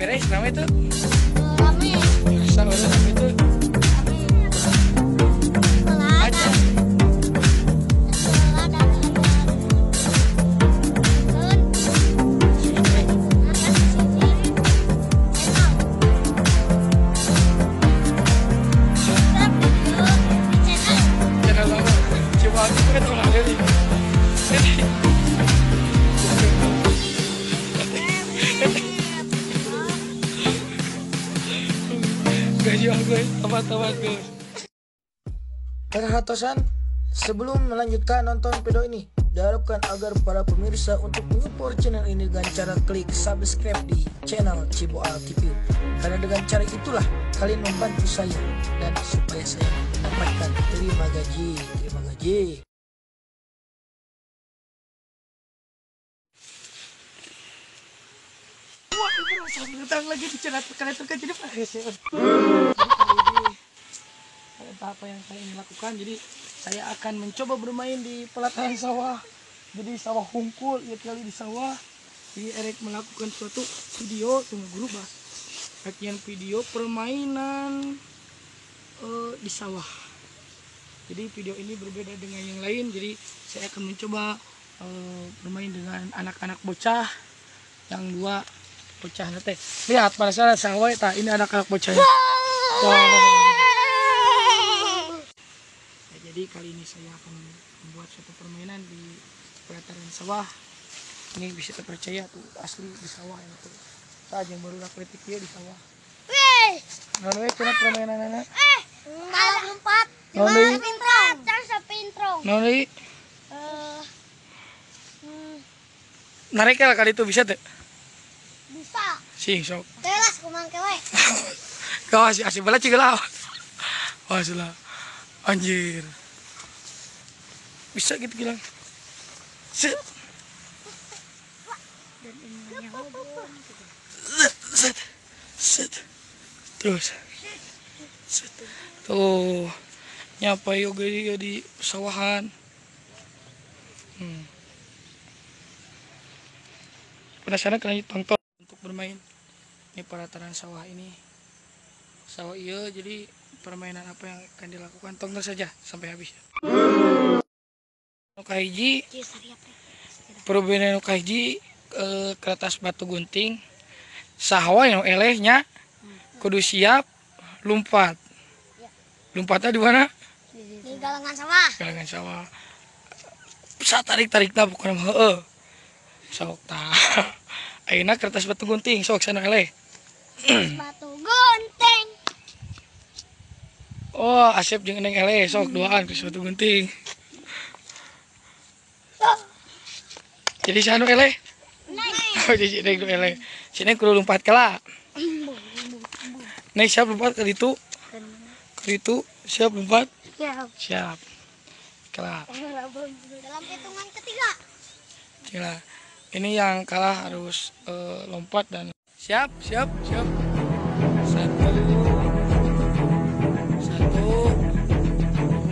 Beres rame tuh. Rame. Rame tuh. Perhatosan, sebelum melanjutkan nonton video ini, diharapkan agar para pemirsa untuk menyupport channel ini dengan cara klik subscribe di channel Ciboal TV. Karena dengan cara itulah kalian membantu saya dan supaya saya mendapatkan terima gaji. Terima gaji. Wah, ibu selamat datang lagi di channel kalian terkait jadi Pak. Entah apa yang saya ingin lakukan, jadi saya akan mencoba bermain di pelataran sawah. Jadi sawah hungkul, ya kali di sawah. Jadi Erek melakukan suatu video, tunggu guru bah. Bagian video permainan di sawah. Jadi video ini berbeda dengan yang lain. Jadi saya akan mencoba bermain dengan anak-anak bocah. Yang dua bocah nanti. Lihat pada saat sawah, tak ini anak-anak bocahnya. Wow. Jadi kali ini saya akan membuat suatu permainan di pelataran sawah. Ini bisa terpercaya tuh asli di sawah ini tuh. Saat yang baru kritik dia di sawah. Wih. Nah, we kena permainan anak. Kalau lompat, gimana pintrong? Terus pintrong. Noni. Narik lah kali itu bisa tuh. Bisa. Sing sok. Telas kumang kewe. Kau asih asih bala cigala. Wah, sulah. Anjir. Bisa gitu bilang. Set. Set. Set. Terus. Set. Tuh. Nyapa yoga dia di sawahan. Penasaran kalian tonton untuk bermain. Ini pelataran sawah ini. Sawah iya, jadi permainan apa yang akan dilakukan tonton saja sampai habis. Nu kahiji, permainan nu kahiji kertas batu gunting, sahwa yang elehnya kudu siap lompat. Lompatnya di mana? Di galangan sawah. Galangan sawah. Bisa tarik-tarik dah bukan heeh. Sok tah. Ayeuna kertas batu gunting sok sana eleh. Batu gunting. Oh, Asep jeung Neng eleh sok duaan kertas batu gunting. Jadi sanu eleh? Neng. Oh, jadi Neng eleh. Si Neng kudu lompat kela. Neng siap lompat ke ditu? Ke ditu siap lompat? Siap. Siap. Kela. Dalam hitungan ketiga. Gila. Ini yang kalah harus lompat dan siap, siap, siap. Satu, satu,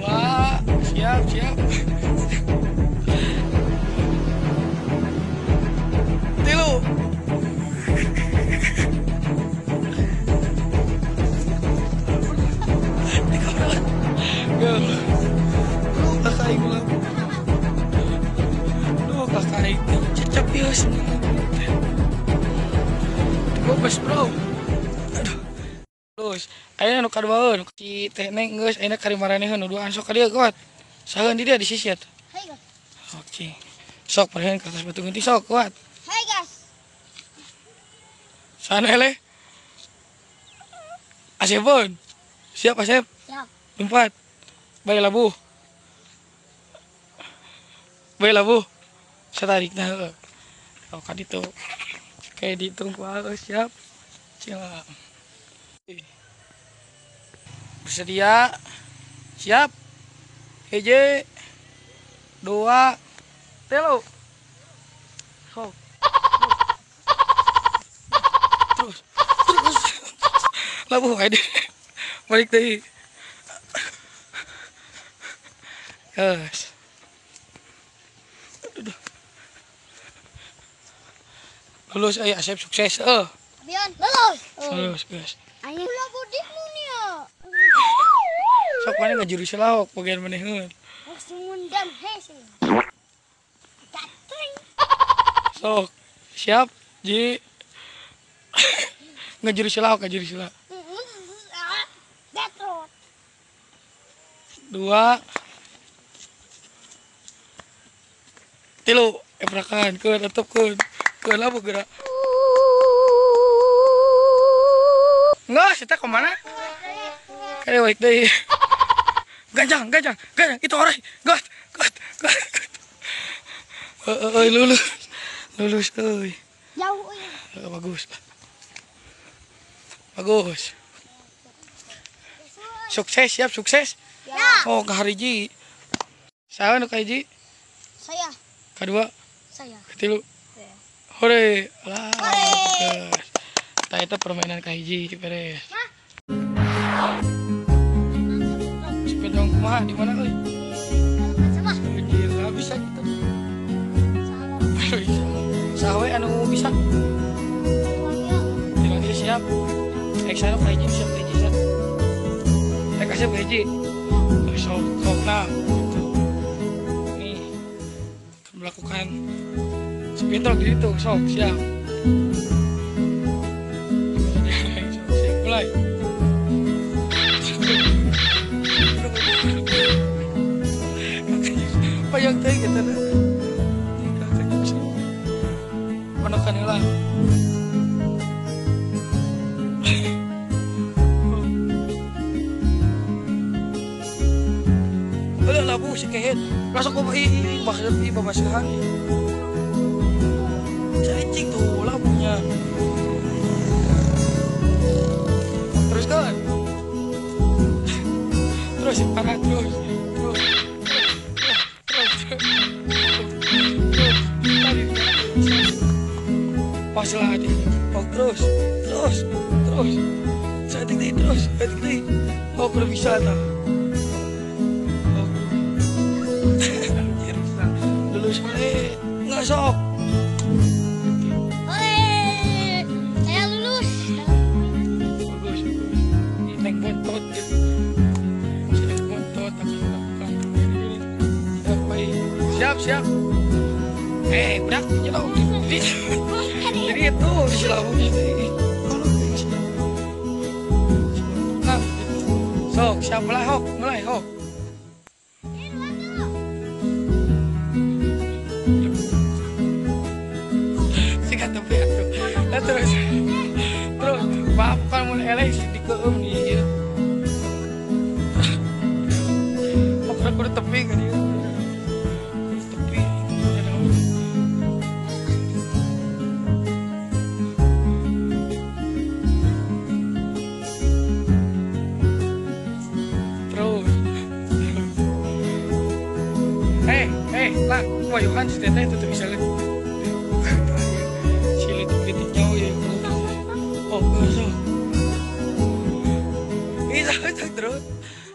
dua, siap, siap. Tilu. Duh, kakak ibu. Duh, kakak ibu. Cecep ya bos bro. Aduh. Terus, ayeuna nu kaduaeun si Teh Neng geus ayeuna kari maraneheun nu duaan sok ka dieu kuat. Saheun di dia di sisi atuh. Hai guys. Oke. Sok parehan kertas batu gunting sok kuat. Hai guys. Sana eleh. Asepun. Siap Asep? Siap. Lompat. Bae labuh. Bae labuh. Satarikna heueuh. Oh kan itu. Kayak dihitung ku harus siap. Cila. Bersedia. Siap. Hiji, dua, telu. Sok. Terus. Terus. Labuh aja. Balik deui. Guys. Aduh. Lulus, ayo Asep sukses. Bion, lulus. Lulus, guys. Ayo ulah budikmu nih ya. Sok mana ngajuru selawak bagian maneheun. Langsung ngundang hese. Sok, siap, Ji. Ngajuru selawak, ngajuru selawak. 2 3 eprakan ke tetep ke labu gerak. Enggak, kita kemana? Kali baik deh. Ganjang, ganjang, ganjang. Itu orang. Got, got, got. Lulus, lulus, euy. Jauh, euy. Bagus. Bagus. Sukses, siap sukses. Ya. Oh, ke hiji. Saya nu ka hiji? Saya. Kedua? Saya. Ketilu? Saya. Hore. Lah. Tah eta permainan ka hiji beres. Sepeda kumaha di mana euy? Sama. Gila bisa gitu. Bisa. Saha we anu bisa? Tilu siap. Rek sana ka hiji siap ka hiji siap. Rek asup ka hiji. Sok sok nah gitu. Nih melakukan sepintrok gitu, sok siap. Sok siap mulai. Payang teh gitu dah. Kakaknya sih. Ponokan heula. Labu si kehet langsung kok ih maksud ih babasihan cacing tuh labunya terus kan terus parah terus terus terus terus terus pas lah hati oh terus terus terus cacing terus cacing oh kurang bisa tak. Lulus oleh nggak sok. Oleh, saya lulus. Bagus, bagus. Naik bontot gitu. Naik bontot akan melakukan ini. Siap, baik. Siap, siap. Budak, jauh. Jadi itu si labu itu. Nah, sok, siap mulai hok, mulai hok. Terus terus maaf kan mulai eleh dikeum nih ya. Mau kudu tepi kan ya. Kudu tepi. Terus. Lah, wah Yohan si teteh itu tuh bisa lihat. Oh, sok. Bisa terus.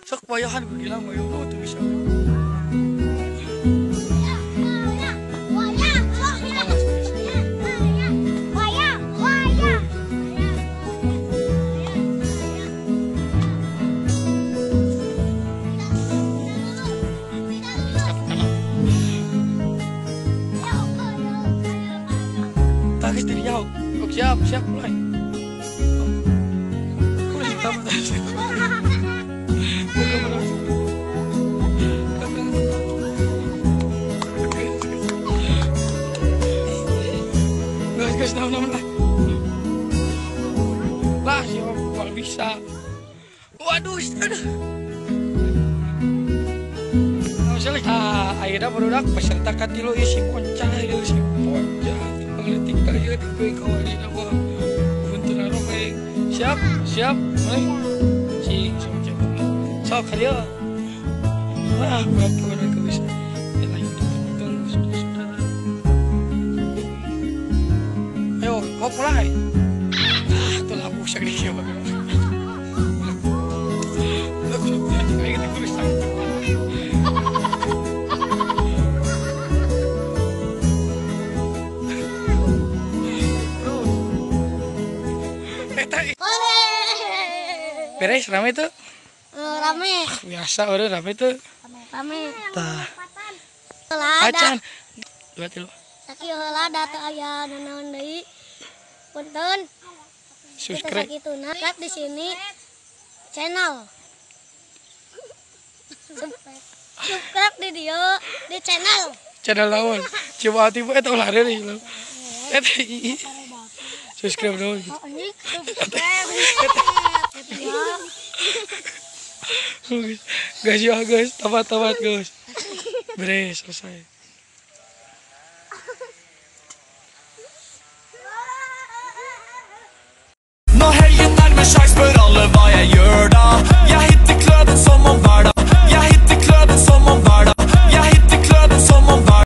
Sok wayahan gue bilang wayahan lu tuh bisa. Tangis dari jauh. Siap, siap mulai. Guys, nah, lah. Lah, siapa bisa. Waduh, aduh. Nah, akhirnya barudak peserta katilu ya si poncah, ya si poncah. Pangletik kaya di kue kawari nama. Buntunan roke. Siap, siap, mulai. Si, sok, sok, kalian. Wah, berat kawan bisa. Ayo, kau mulai. Ah, itu labu segini ya, bang. Terus. Eta. Beres rame tuh? Rame. Biasa udah rame tuh. Rame. Tah. Acan. 2 3. Sakieu heula da teu aya nanaon deui. Punten. Subscribe. Sakituna di sini channel. Subscribe di dia di channel. Channel lawan. Coba tiba eta ulah deui lho. Eta subscribe dulu gitu. Subscribe. Guys ya guys, tamat guys. Beres selesai. Når helgen nærmer seg, spør alle hva jeg gjør.